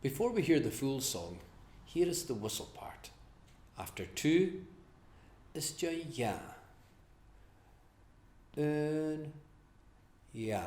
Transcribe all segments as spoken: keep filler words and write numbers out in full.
Before we hear the full song, here is the whistle part. After two, is dèidh dhà. Aon, dhà.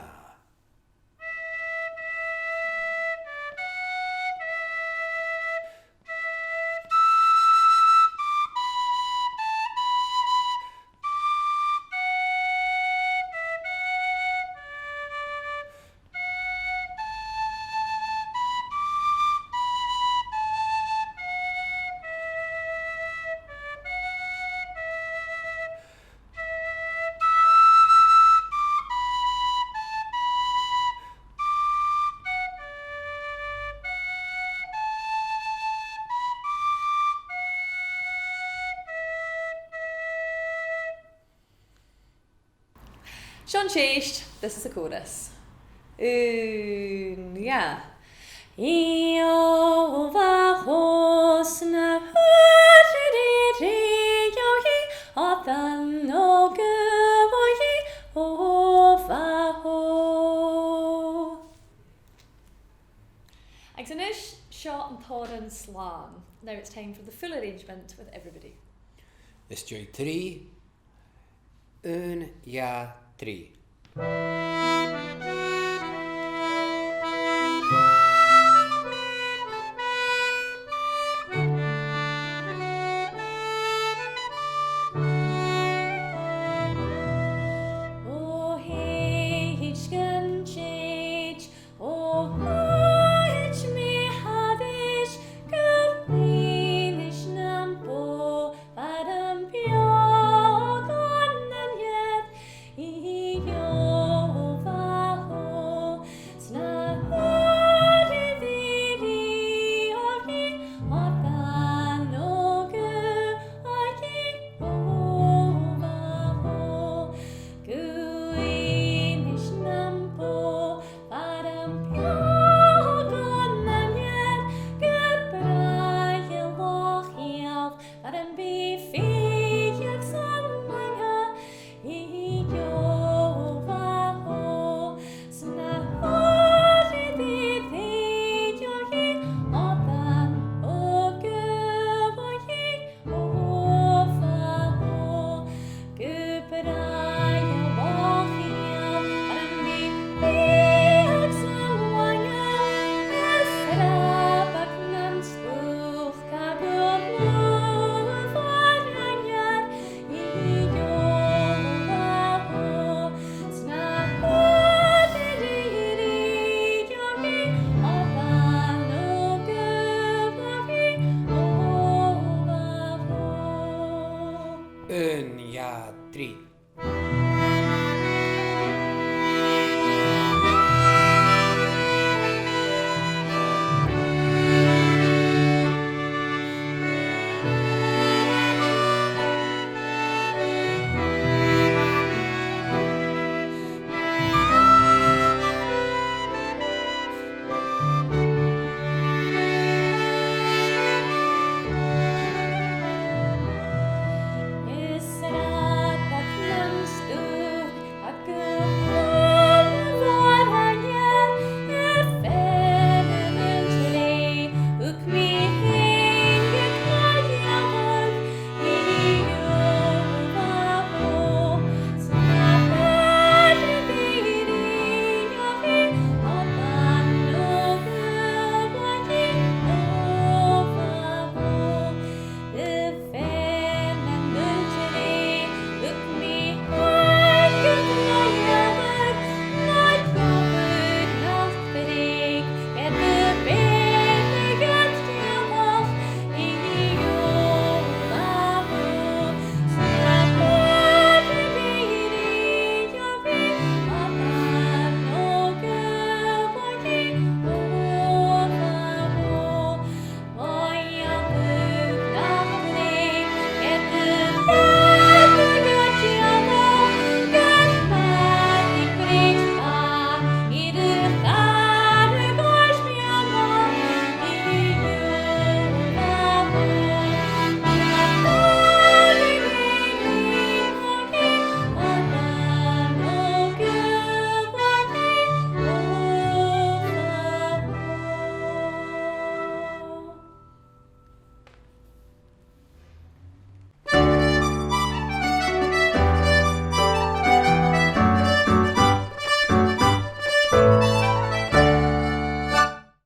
Seo an t-sèist, this is the chorus. Aon, dhà. Io va hos na huriri io hi otan no guvo hi o va ho. Agus a-nis, seo an t-òran slàn. Now it's time for the full arrangement with everybody. Is dèidh trì, aon, dhà, trì.